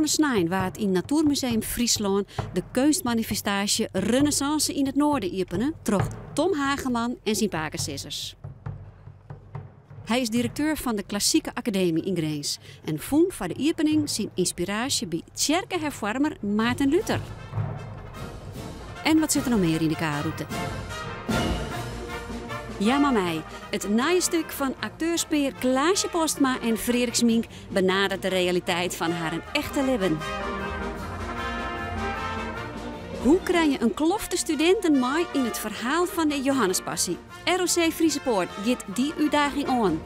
Ofrûne snein waard yn Natoermuseum Fryslân de keunstmanifestaasje Renaissance yn it Noarden iepene troch Tom Hageman en syn pakesizzers. Hy is direkteur fan de Klassike Akademy yn Grins en fûn foar de iepening syn ynspiraasje by tsjerkeherfoarmer Maarten Luther. En wat sit der noch mear yn de K-rûte? Ja mar mei, it nije stik fan akteurspear Klaasje Postma en Freark Smink benadert de realiteit fan harren echte libben. Hoe krije je in klofte studinten mei yn it ferhaal fan de Johannespassie? ROC Friese Poort giet dy útdaging oan.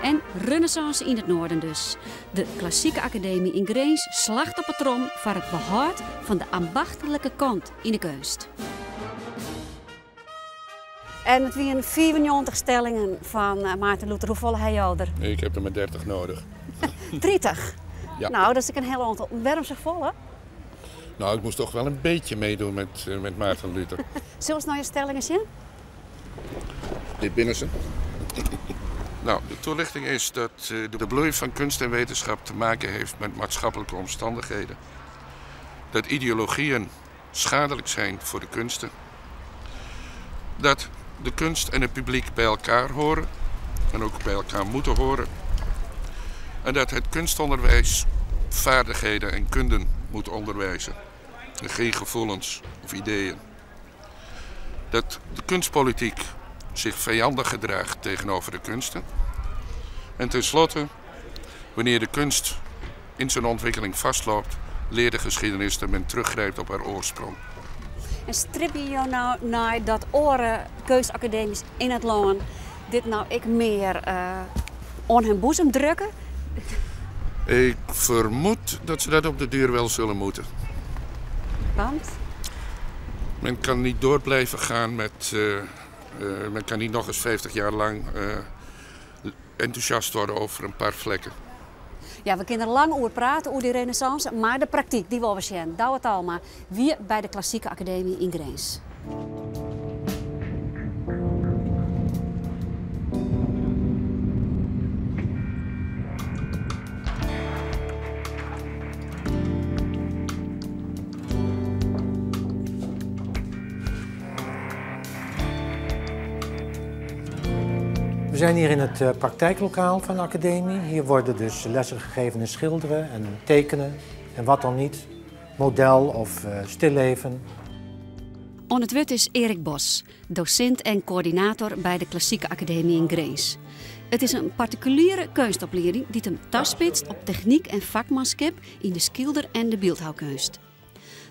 En renêssânse yn it Noarden dus. De Klassike Akademy yn Grins slacht op 'e trom foar it behâld fan de ambachtlike kant yn de keunst. En it wienen 95 stellingen fan Maarten Luther. Hoefolle ha jo der? Ik heb der mar 30 nedich. 30? Ja. Nou, dat is ek in hiel oantal. Wêrom safolle? Nou, ik moest toch wel een beetje meedoen met, eh, met Maarten Luther. Silst nei je stellingen sjen? Dit binne se. Nou, de toelichting is dat eh, de bloei van kunst en wetenschap te maken heeft met maatschappelijke omstandigheden. Dat ideologieën schadelijk zijn voor de kunsten. Dat de kunst en het publiek bij elkaar horen en ook bij elkaar moeten horen. En dat het kunstonderwijs vaardigheden en kunden moet onderwijzen. En geen gevoelens of ideeën. Dat de kunstpolitiek zich vijandig gedraagt tegenover de kunsten. En tenslotte, wanneer de kunst in zijn ontwikkeling vastloopt, leert de geschiedenis dat men teruggrijpt op haar oorsprong. En stribje jo no nei dat oare keunstakadeemjes yn it lân dit no ek mear oan hun boezem drukke? Ik vermoed dat ze dat op de duur wel zullen moeten. Want? Men kan niet door blijven gaan met. Men kan niet nog eens 50 jaar lang enthousiast worden over een paar vlekken. Ja, we kinne der lang oer prate, oer dy renêssânse, mar de praktyk, dy wolle we sjen. Douwe Talma wie by de Klassike Akademy yn Grins. We zijn hier in het eh, praktijklokaal van de academie. Hier worden dus lessen gegeven in schilderen en tekenen en wat dan niet. Model of uh, stilleven. Oan it wurd is Erik Bos, dosint en koördinator by de Klassike Akademy yn Grins. It is in partikuliere keunstoplieding dy't him taspitst op technyk en fakmanskip yn de skilder en de byldhoukeunst.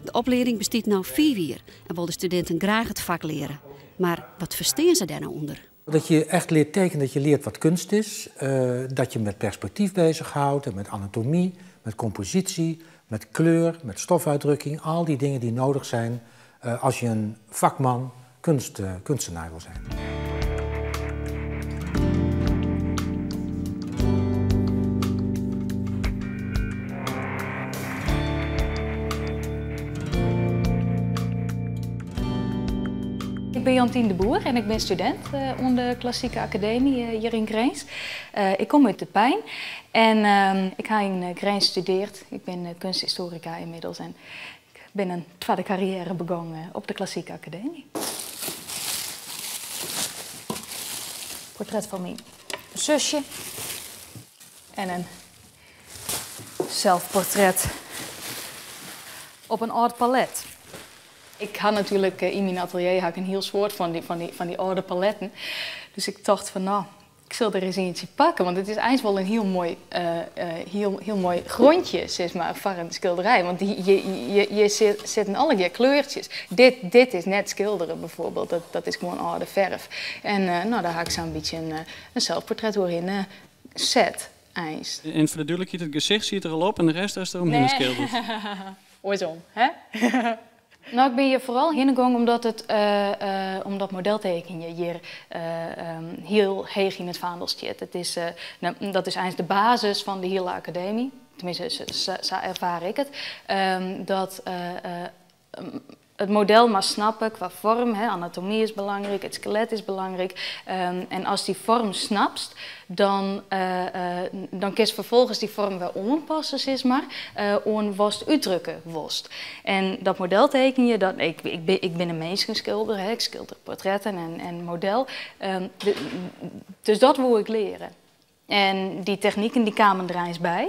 De oplieding bestiet no fiif jier en wol de studinten graach it fak leare. Mar wat ferstean se dêr no ûnder? Dat je echt leert tekenen, dat je leert wat kunst is. Uh, dat je met perspectief bezighoudt en met anatomie, met compositie, met kleur, met stofuitdrukking. Al die dingen die nodig zijn uh, als je een vakman kunst, uh, kunstenaar wil zijn. Ik ben Jantien de Boer en ik ben student oan de Klassike Akademy hjir yn Grins. Ik kom út De Pein en ehm, ik ha yn Grins studearre. Ik bin kunsthistorica ynmiddels en ik bin in twadde karriêre begûn op de Klassike Akademy. Portret fan myn susje en in selfportret op in âld palet. Ik ha natuerlik yn myn atelier ha ik in hiel soad fan dy, fan dy, fan dy âlde paletten. Dus ik tocht fan no, ik sil der ris ientsje pakke, want it is eins wol in hiel moai, hiel, hiel moai grondje sis mar, foar in skilderij. Want hjir sitte allegear kleurtsjes. Dit, dit is net skildere bijvoorbeeld, dat, dat is gewoan âlde ferf. En no, dêr ha ik sa'n bytsje in, in selfportret oerhinne set, eins. En foar de dúdlikheid, it gesicht siet der al op en de rest is der omhinne skilderd. Oarsom, hè? No, ik bin hjir foaral hinne gong omdat it, omdat modeltekenjen hjir hiel heech yn it faandel stiet. It is, no, dat is eins de basis fan de hiele akademy, teminsten sa erfaar ik it, dat It model moatst snappe kwa foarm, anatomy is belangryk, it skelet is belangryk. En ast dy foarm snapst, dan, dan kinst ferfolgens dy foarm wer oanpasse, sis mar, oan watst útdrukke wolst. En dat model tekenje, dat, ik, ik, bin, ik bin in minskeskilder, ik skilder portretten en, en model. Dus dat woe ik leare. En dy techniken dy kamen der eins by.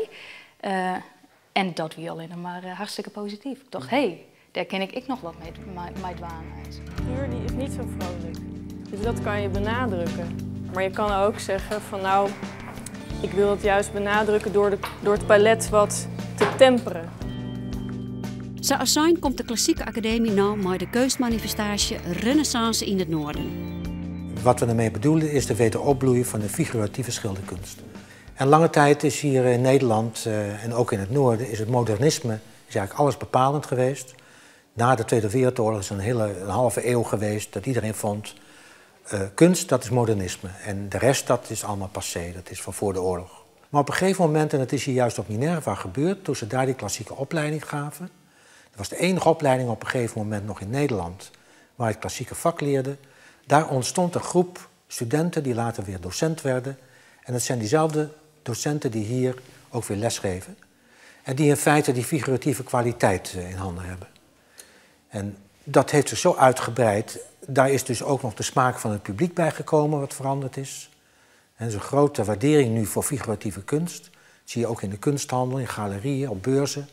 En dat wie allinnich mar hartstikke posityf. Ik tocht, hé, dêr kin ik ek noch wat mei dwaan. De kleur die is niet zo vrolijk. Dus dat kan je benadrukken. Maar je kan ook zeggen van nou, ik wil het juist benadrukken door het palet wat te temperen. Sa as sein komt de Klassike Akademy no mei de keunstmanifestaasje Renaissance yn it Noarden. Wat we ermee bedoelen is de wederopbloei van de figuratieve schilderkunst. En lange tijd is hier in Nederland en ook in het noorden is het modernisme is eigenlijk alles bepalend geweest. Na de Tweede Wereldoorlog is een hele een halve eeuw geweest dat iedereen vond kunst dat is modernisme en de rest dat is allemaal passé, dat is van voor de oorlog. Maar op een gegeven moment, en dat is hier juist op Minerva gebeurd, toen ze daar die klassieke opleiding gaven. Dat was de enige opleiding op een gegeven moment nog in Nederland waar het klassieke vak leerde. Daar ontstond een groep studenten die later weer docent werden. En dat zijn diezelfde docenten die hier ook weer lesgeven. En die in feite die figuratieve kwaliteit in handen hebben. En dat heeft zich zo uitgebreid. Daar is dus ook nog de smaak van het publiek bij gekomen, wat veranderd is. En er is een grote waardering nu voor figuratieve kunst. Dat zie je ook in de kunsthandel, in galerieën, op beurzen.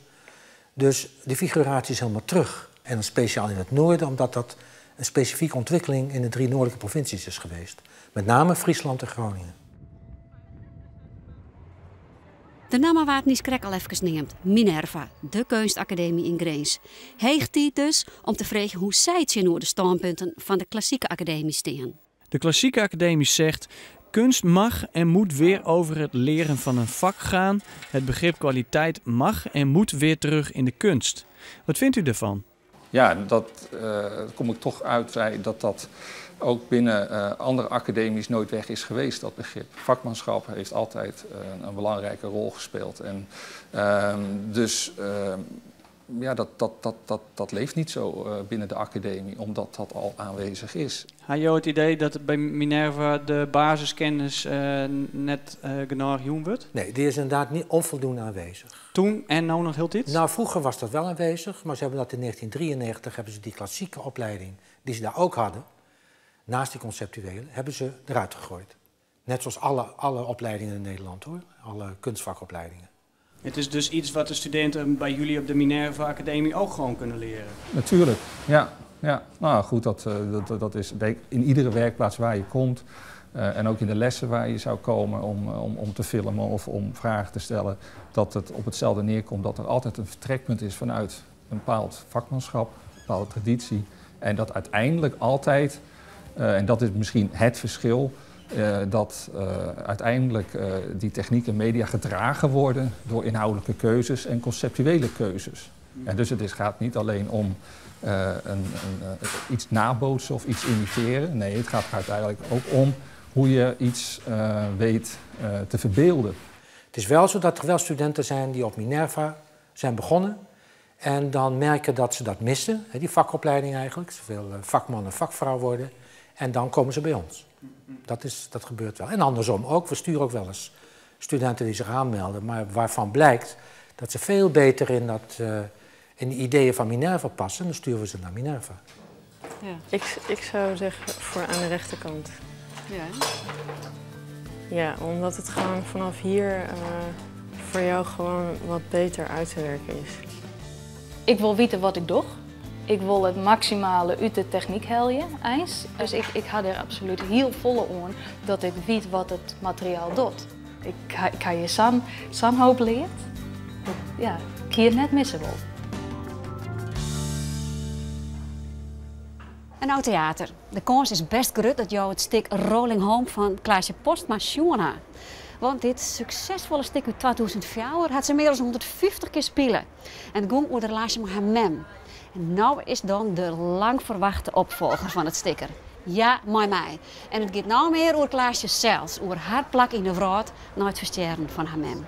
Dus de figuratie is helemaal terug. En dan speciaal in het noorden, omdat dat een specifieke ontwikkeling in de drie noordelijke provincies is geweest. Met name Friesland en Groningen. De namme waard niiskrekt al efkes neamd, Minerva, de keunstakademy yn Grins. Heech tiid dus om te freegjen hoe't sy tsjinoer de stânpunten fan de Klassike Akademy stean. De Klassieke Academie zegt: kunst mag en moet weer over het leren van een vak gaan. Het begrip kwaliteit mag en moet weer terug in de kunst. Wat vindt u daarvan? Ja, dat kom ik toch uit bij dat dat ook binnen andere academies nooit weg is geweest, dat begrip. Vakmanschap heeft altijd een belangrijke rol gespeeld. En dus ja, dat leeft niet zo binnen de academie, omdat dat al aanwezig is. Had je het idee dat bij Minerva de basiskennis net genôch jûn wurdt? Nee, die is inderdaad niet onvoldoende aanwezig. Toen en nou noch hieltyd? Nou, vroeger was dat wel aanwezig, maar ze hebben dat in 1993 hebben ze die klassieke opleiding die ze daar ook hadden, naast die conceptuele, hebben ze eruit gegooid. Net zoals alle opleidingen in Nederland hoor, alle kunstvakopleidingen. Het is dus iets wat de studenten bij jullie op de Minerva Academie ook gewoon kunnen leren? Natuurlijk, ja. Ja. Nou goed, dat is in iedere werkplaats waar je komt en ook in de lessen waar je zou komen om te filmen of om vragen te stellen, dat het op hetzelfde neerkomt dat er altijd een vertrekpunt is vanuit een bepaald vakmanschap, een bepaalde traditie. En dat uiteindelijk altijd, en dat is misschien het verschil, dat uiteindelijk die techniek en media gedragen worden door inhoudelijke keuzes en conceptuele keuzes. En dus het gaat niet alleen om iets nabootsen of iets imiteren. Nee, het gaat uiteindelijk ook om hoe je iets weet te verbeelden. Het is wel zo dat er wel studenten zijn die op Minerva zijn begonnen en dan merken dat ze dat missen, hè, die vakopleiding eigenlijk. Ze willen vakman en vakvrouw worden en dan komen ze bij ons. Dat gebeurt wel. En andersom ook. We sturen ook wel eens studenten die zich aanmelden, maar waarvan blijkt dat ze veel beter in de ideeën van Minerva passen. En dan sturen we ze naar Minerva. Ja. Ik zou zeggen voor aan de rechterkant. Ja. Ja, omdat het gewoon vanaf hier voor jou gewoon wat beter uit te werken is. Ik wil weten wat ik doe. Ik wil het maximale uit de techniek heljen, eins. Dus ik had er absoluut heel volle aan dat ik weet wat het materiaal doet. Ik ha je sa'n hoop leerd. Dat, ja, ik hier net missen wil. En nou theater. De kâns is best grut dat jo it stik Rolling Home fan Klaasje Postma sjoen ha. Want dit suksesfolle stik út 2004 hat se mear as 150 kear spile. En it gong oer de relaasje mei har mem. En no is dan de lang ferwachte opfolger fan it stik der. Ja, mei my. En it giet no mear oer Klaasje sels, oer har plak yn de wrâld nei it ferstjerren fan har mem.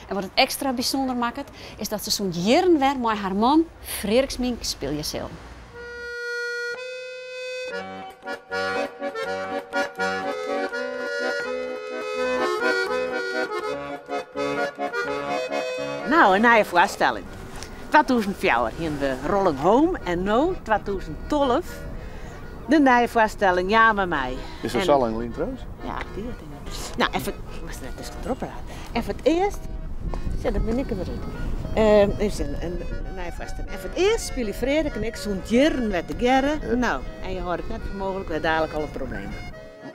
En wat it ekstra bysûnder makket, is dat se sûnt jierren wer mei har man Freark Smink spylje sil. No, in nije foarstelling. 2004 hiene we Rolling Home en no, 2012, de nije foarstelling Ja mei my. Is dat sa lang lyn trouwens? Ja, dy het Nou, even, ik moast net eens erop praten. En foar it earst, sjoch, dat bin ik der wer út. Is in nije foarstelling. En foar it earst spylje Freark en ik sûnt jierren wer tegearre. No, en je hâlde it net foar mooglik, wer dalik al in probleem.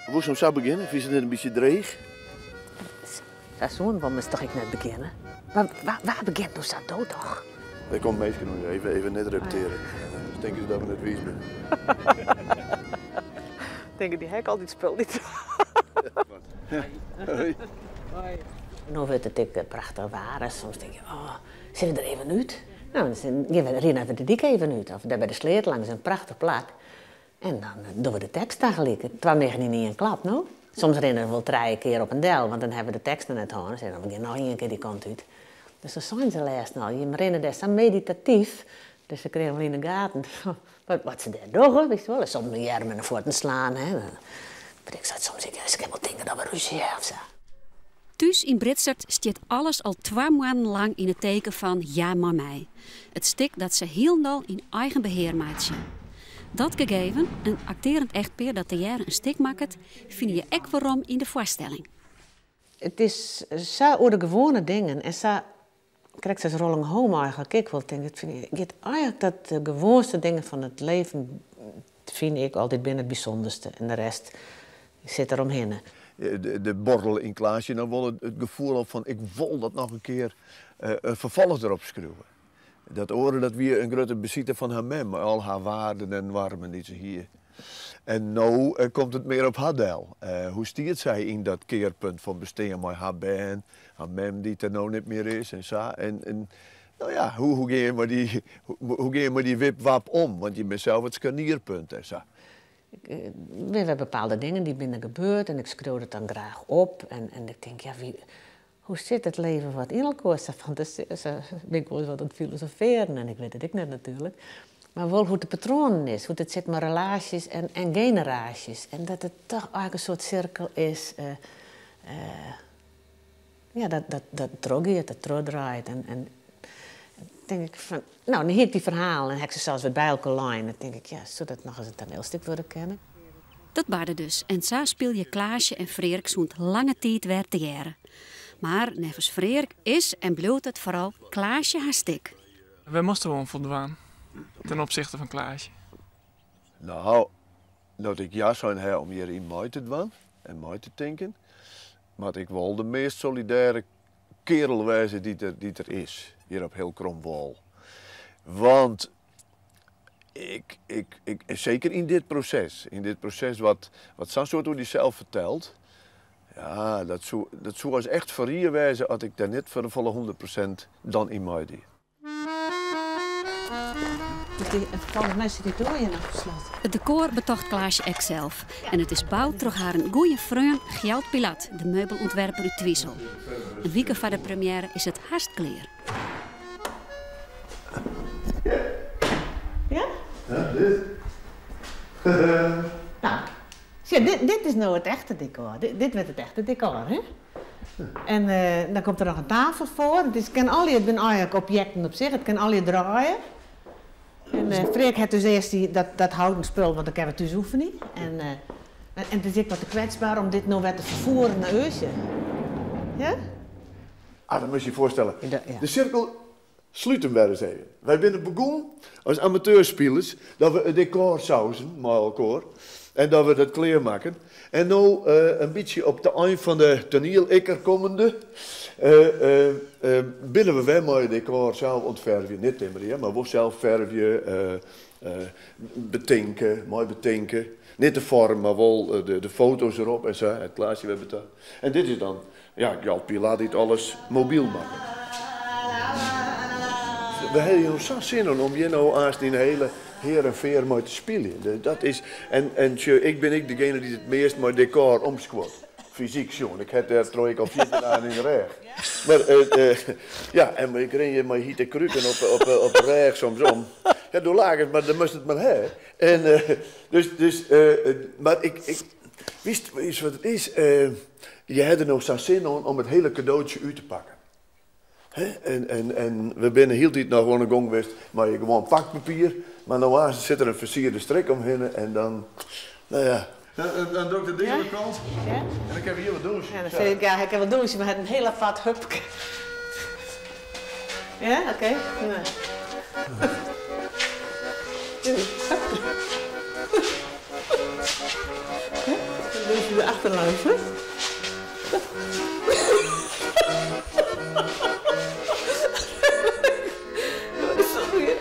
Wolst no sa begjinne? Fynst it net in bytsje dreech? Sa soenen we toch ek net begjinne? Wa, wa, wa begjint no sa dood toch? Der komme minsken oan, even, even net repetearje. Dan tinke se dat we net wiis binne. Tinke dy hek altyd spul niet. Hoi. No wurdt it ek prachtich waar en soms tink je, oh, sille we der even út? No, dan gean we rinne we de dyk even út of dêr by de sleat langs, in prachtich plak. En dan dogge we de tekst tagelyk. Twa miggen yn ien klap, no. Soms rinne we wol trije kear op en del, want dan hawwe we de tekst noch net hân. Dan sizze we, we gean noch ien kear dy kant út. Dus dan seinen se lêsten al, jim rinne dêr sa meditatyf. Dus se krigen wol yn de gaten wat se dêr dogge, witst wol. En soms de earmen en fuotten slaan, hè. Maar ik sei soms, ik kin wol tinke dat we rúzje ha of sa. Thús yn Britsert stiet alles al twa moannen lang yn it teken fan Ja mei my. It stik dat se hielendal yn eigen behear meitsje. Dat gegeven, in aktearend echtpear dat tegearre in stik makket, fine je ek werom yn de foarstelling. It is sa oer de gewoane dingen en sa krekt as Rolling Home eigentlik ek wol tink. It giet eigentlik dat de gewoanste dingen fan it leven fyn ik altyd binne it bysûnderste en de rest sit der omhinne. De borrel yn Klaasje dan wol it gefoel op fan ik wol dat noch in kear in ferfolch derop skriuwe. Dat oare dat wie in grutte besite fan har mem mei al har waarden en noarmen dy't se hie. En no komt it mear op har del. Hoe stiet sy yn dat kearpunt fan bestean mei har bern, har mem dy't der no net mear is en sa. En no ja, hoe, hoe gean je mei dy, hoe gean je mei dy wipwap om? Want je binne sels it skarnierpunt en sa. Der binne wer bepaalde dingen dy't binne gebeurd en ik skriuw dat dan graach op. En ik tink, ja, wie, hoe sit it leven wat yn elkoar? Sa fan, sa bin ik wolris wat oan it filosofearen en ik wit it ek net natuerlik. Mar wol hoe't de patroanen is, hoe't it sit mei relaasjes en generaasjes. En dat it toch eigentlik in soart sirkel is, ja, dat, dat trochgiet, dat trochdraait. En tink ik fan, no, dan hie ik dy ferhalen en ha ik se sels wer by elkoar lein. Dan tink ik, ja, soe dat noch ris in toanielstik wurde kinne? Dat barde dus en sa spylje Klaasje en Freark sûnt lange tiid wer tegearre. Mar neffens Freark is en bliuwt it foaral Klaasje har stik. Wêr moatsto oan foldwaan ten opsichte fan Klaasje? No, no't ik ja sein ha om hjiryn mei te dwaan en mei te tinken, moat ik wol de meast solidêre kerel wêze dy't der is hjir op heel Kromwâl. Want ik, ik, ik, seker yn dit proses, yn dit proses wat, wat sa'n soad oer dysels fertelt, ja, dat soe, dat soe as echt ferrie wêze as ik dêr net foar de folle 100% dan yn meidie. Folgens my sit dy doar hjir noch op slot. It dekor betocht Klaasje ek sels en it is boud troch harren goeie freon Gjalt Pilat, de meubelûntwerper út Twizel. In wike foar de premiêre is it hast klear. Ja? Ja, dit. Nou, sjoch, dit, dit is no it echte dekor. Dit, dit wurdt it echte dekor, hè? En dan komt der noch in tafel foar. It is, kin allegear, it binne allegear objekten op sich, it kin allegear draaie. En Freark hat dus earst dy, dat, dat houten spul, want dan kinne we thús oefenje. En, en it is ek wat te kwetsber om dit no wer te ferfoeren nei Eusje. Ja? Ah, dat moatst je foarstelle. De sirkel slút him wer ris even. Wy binne begûn as amateurspilers dat we it dekor sauzen mei elkoar en dat we dat klearmakken. En no in bytsje op de ein fan de toanielikker kommende binne we wer mei it dekor sels oan it fervjen. Net timmerje, mar wol sels fervje, betinke, mei betinke. Net de foarm, mar wol de foto's derop en sa. It Klaasje wer betocht. En dit is dan ja, Gjalt Pilat dy't alles mobyl makket. We hawwe no sa'n sin oan om hjir no aanst yn de hiele Hearenfear mei te spyljen. Dat is, en sjoch, ik bin ek degene dy't it meast mei dekor omskuort. Fysyk sjoen. Ik ha dêr troch ek al 14 dagen yn de rêch. Mar ja, en ik rin hjir mei hite kruken op 'e rêch soms om. Ja, doe lake mar dan moast it mar ha. En, dus, dus, mar ik, ik, witst, witst wat it is? Je ha der no sa'n sin oan om it hiele kadootsje út te pakken. Hè? En, en, en we binne hieltyd noch oan 'e gong west mei gewoan pakpapier, mar no aanst sit der in fersierde strik omhinne en dan, no ja. Dan doch ik de ding oan de kant en dan kinne we hjir wat dûnsje. Ja, dan vind ik, ja, ik kin wol dûnsje, mar hat in hiel apart hupke. Ja, oké. Dan dûnsje we achterlangs, hè?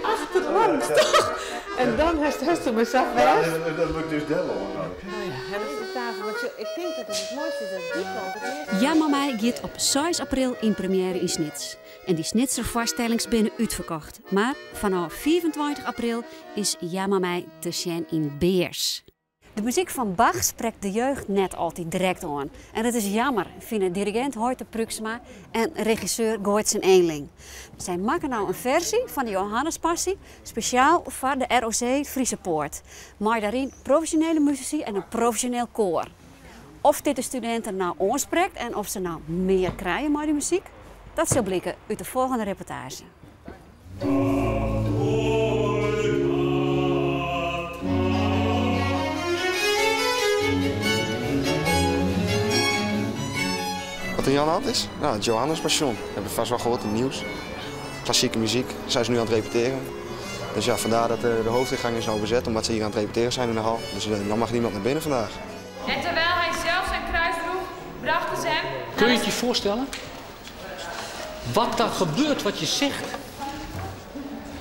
Achterlangs, toch? En dan hast du my sa fêst. Ja, dat wurdt dus del oan. Oh ja, en dat is de tafel. Want ik tink dat it it moaiste is dat dy kant it measte. Ja Mei giet op seis april yn premjêre yn Snits. En dy Snitser foarstellings binne útferkocht. Mar fanôf 25 april is Ja Mei te sjen yn Bears. De muzyk fan Bach sprekt de jeugd net altyd direkt oan. En dat is jammer, fine dirigint Hoite Pruiksma en regisseur Gooitsen Eenling. Sy makken no in ferzje fan de Johannespassie spesjaal foar de ROC Friese Poort. Mei dêryn profesjonele musisy en in profesjoneel koar. Oft dit de studinten no oansprekt en oft se no mear krije mei de muzyk, dat sil blike út de folgjende reportaazje. Wat er hier aan de hand is? Nou, het Johannes Passion. Heb je vast wel gehoord in het nieuws. Klassieke muziek, zijn ze nu aan het repeteren. Dus ja, vandaar dat de hoofdingang is nou bezet, omdat ze hier aan het repeteren zijn in de hal. Dus dan mag niemand naar binnen vandaag. En terwijl hij zelf zijn kruis droeg, brachten ze hem... Kun je het je voorstellen? Wat daar gebeurt, wat je zegt.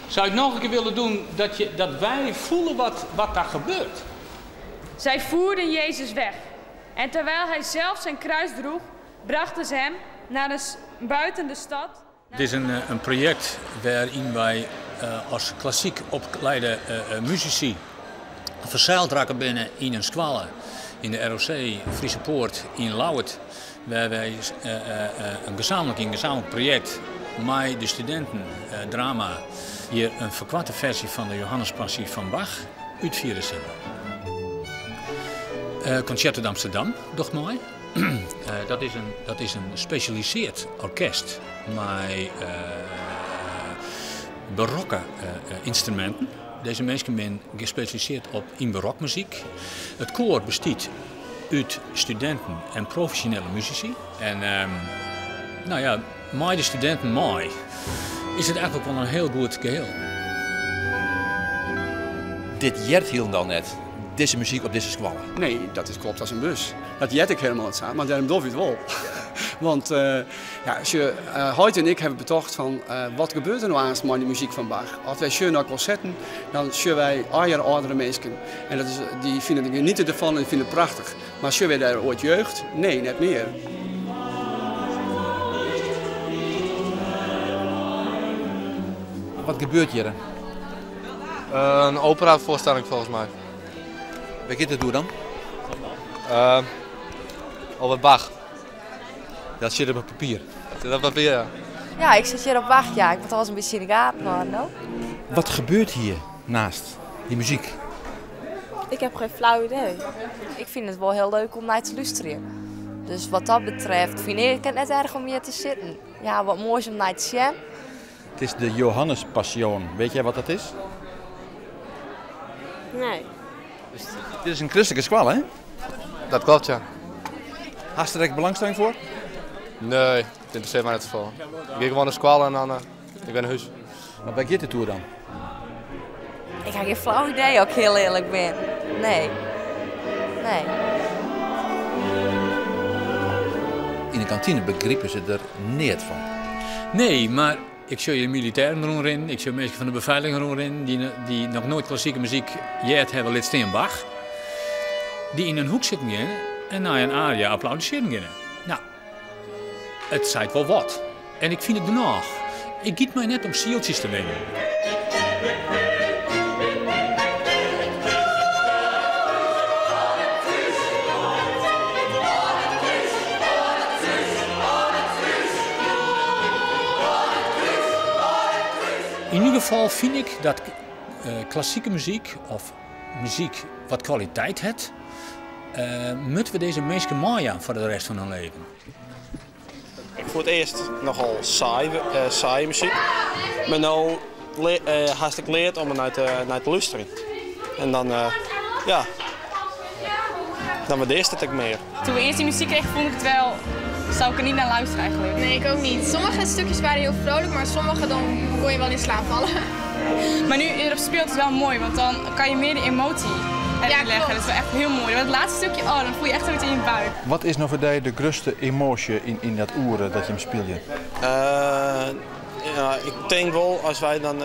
Zou je het nog een keer willen doen dat wij voelen wat daar gebeurt? Zij voerden Jezus weg. En terwijl hij zelf zijn kruis droeg, brachten ze hem naar de buiten de stad. Het is een project waarin wij als klassiek opgeleide muzici verzeild raken binnen in een squalle in de ROC Friese Poort in Ljouwert, waar wij een gezamenlijk project met de studenten drama hier een verkwarte versie van de Johannespassie van Bach uitvieren zullen. Concerto d'Amsterdam, doch mooi. Dat is een gespecialiseerd orkest met barokke instrumenten. Deze mensen zijn gespecialiseerd op in barokmuziek. Het koor bestaat uit studenten en professionele muzici. En met de studenten mooi is het eigenlijk wel een heel goed geheel. Dit jet hield dan net, deze muziek op deze squallen. Nee, dat is klopt als een bus. Dat jet ik helemaal niet aan, maar daarom doe ik het wel. Want ja, als je Hoyt en ik hebben betocht van wat gebeurt er nou aan met die muziek van Bach? Als wij schön naar concerten, dan zullen wij al jaar oudere mensen. En die vinden het genieten ervan en die vinden het prachtig. Maar zullen wij daar ooit jeugd? Nee, net meer. Wat gebeurt hier? Een operavoorstelling volgens mij. Waar gaat het door dan? Over Bach. Dat zit op het papier. Dat zit op papier, ja. Ja, ik zit hier op wacht, ja. Ik moet alles een beetje in de gaten houden, no? Wat gebeurt hier naast die muziek? Ik heb geen flauw idee. Ik vind het wel heel leuk om naar te luisteren. Dus wat dat betreft vind ik het net erg om hier te zitten. Ja, wat moois om naar te zien. Het is de Johannes Passion. Weet jij wat dat is? Nee. Dus dit is een christelijke squal, hè? Dat klopt, ja. Hast er echt belangstelling voor? Nee, het interesseert mij niet zoveel. Ik ga gewoon naar squal en dan ik ben naar huis. Maar waar gaat de tour dan? Ik heb geen flauw idee, als ik heel eerlijk ben. Nee. Nee. In de kantine begrijpen ze er niet van. Nee, maar ik zie je militairen rondrennen, ik zie mensen van de beveiliging rondrennen die nog nooit klassieke muziek gehoord hebben, lid Steenbach. Die in een hoek zitten gaan en naar een aria applaudisseren gaan. Nou, het zei wel wat. En ik vind het nog. Ik giet mij net om zieltjes te winnen. In ieder geval vind ik dat Klassike muzyk of muzyk wat kwaliteit hat, moatte we dizze minsken meijaan foar de rest fan hun leven. Ik fûn it earst nochal saai, saaie muzyk, mar no hast ik leard om der nei te lústerjen. En dan, ja, dan wurdearrest it ek mear. Toen we eerst die muziek kregen, vond ik het wel. Zou ik er niet naar luisteren eigenlijk. Nee, ik ook niet. Sommige stukjes waren heel vrolijk, maar sommige dan kon je wel in slaap vallen. Maar nu erop speelt het wel mooi, want dan kan je meer de emotie erin leggen. Dat is wel echt heel mooi. Want het laatste stukje, oh, dan voel je echt zoiets in je buik. Wat is nou foar dy de grutste emoasje yn dat oere dat jim spylje? Ja, ik tink wol as wy dan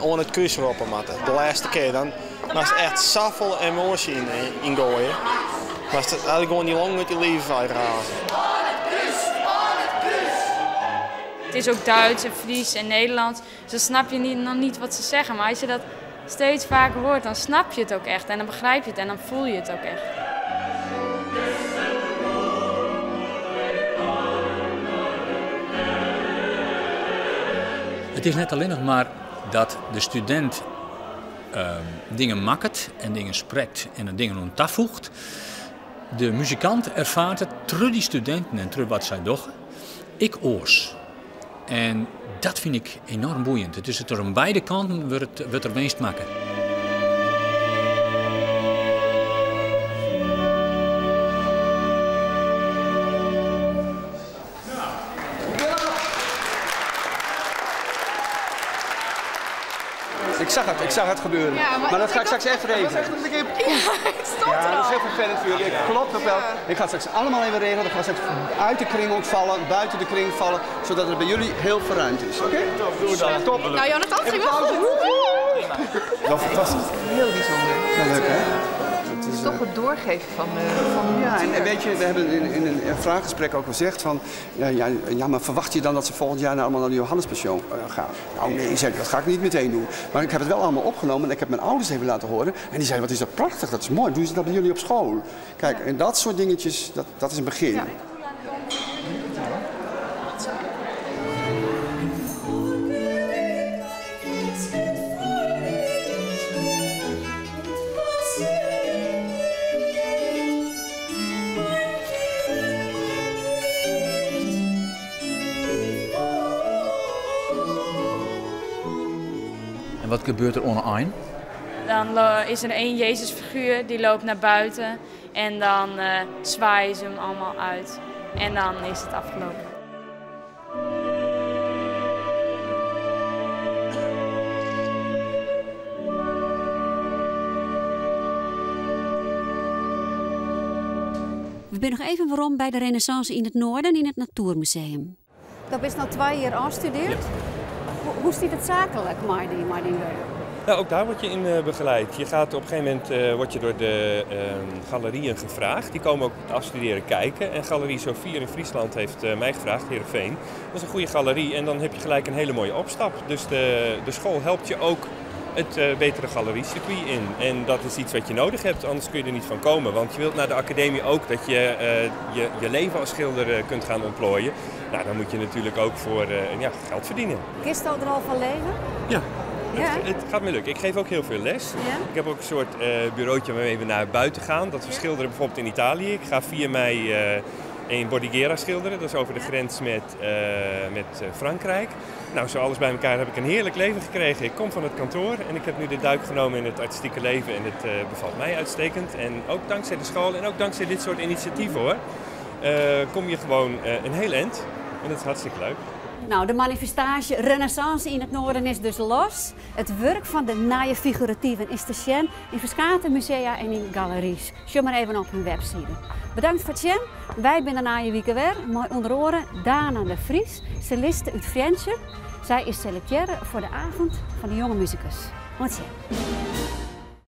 oan it krús roppe moatte, de lêste kear, dan moatst echt safolle emoasje yn goaie. Moatst it eigentlik gewoan dy longen út dyn liif wei raze. Oan it krús, oan it krús! Het is ook Duits en Fries en Nederlands, dus dan snap je niet, nog niet wat ze zeggen. Maar als je dat steeds vaker hoort, dan snap je het ook echt en dan begrijp je het en dan voel je het ook echt. It is net allinnich mar dat de studint dingen makket en dingen sprekt en dingen oan tafoecht. De muzikant erfaart it troch dy studinten en troch wat sy dogge ek oars. En dat fyn ik enoarm boeiend. It is it der oan beide kanten wurdt der winst makke. Ik zag het, ik zag het gebeuren. Ja, maar maar dat ga ik ik straks echt regelen. Dat was echt een keer... Ja, het stond Ja, er dat is al. heel vervelend voor jullie. Ik klopt ook wel. Ik ga het straks allemaal even regelen. Ik ga straks uit de kring ook vallen, buiten de kring vallen, zodat het bij jullie heel verruimd is. Oké? Top, doen we dat. Top. Nou, Jonathan, het ging wel Even goed. pauze. Wel fantastisch. Heel bijzonder. Wel leuk, hè? Het is toch het doorgeven van de Ja, en cultuur. weet je, we hebben in een vraaggesprek ook gezegd van... Ja, ja, ja, maar verwacht je dan dat ze volgend jaar nou allemaal naar de Johannes-Passion gaan? Nou nee, zei ik, dat ga ik niet meteen doen. Maar ik heb het wel allemaal opgenomen en ik heb mijn ouders even laten horen. En die zeiden, wat is dat prachtig, dat is mooi, doen ze dat bij jullie op school? Kijk, en dat soort dingetjes, dat is een begin. En wat gebeurt er oan 'e ein? Dan is er één Jezusfiguur die loopt naar buiten en dan zwaaien ze hem allemaal uit. En dan is het afgelopen. We binne noch even werom by de Renaissance yn it Noarden yn it Natoermuseum. Do bist no 2 jier ôfstudearre. Hoe stiet it saaklik mei dyn wurk? Ook daar word je in begeleid. Je gaat op een gegeven moment word je door de galerieën gevraagd. Die komen ook het afstuderen kijken. En Galerie Zofia in Friesland heeft mij gevraagd, Heerenveen. Dat is een goede galerie en dan heb je gelijk een hele mooie opstap. Dus de school helpt je ook het betere galeriecircuit in. En dat is iets wat je nodig hebt, anders kun je er niet van komen. Want je wilt naar de academie ook dat je je leven als schilder kunt gaan ontplooien. Dan moet je natuurlijk ook voor geld verdienen. Kinst do der al fan leve? Ja. Ja. Het gaat me lukken. Ik geef ook heel veel les. Ik heb ook een soort bureautje waarmee we naar buiten gaan. Dat we schilderen bijvoorbeeld in Italië. Ik ga 4 mei in Bordighera schilderen. Dat is over de grens met Frankrijk. Zo alles bij elkaar heb ik een heerlijk leven gekregen. Ik kom van het kantoor en ik heb nu de duik genomen in het artistieke leven. En het bevalt mij uitstekend. En ook dankzij de school en ook dankzij dit soort initiatieven hoor. Kom je gewoon een heel eind. En dat is hartstikke leuk. De manifestaasje Renaissance yn it Noarden is dus los. It wurk fan de nije figurativen is te sjen yn ferskate musea en yn galerys. Sjoch mar even op hun webside. Bedankt foar it sjen. Wy binne nije wike wer mei ûnder oare Dana de Vries, celliste út Frjentsjer. Sy is selektearre foar de avond fan de jonge musikus. Oant sjen.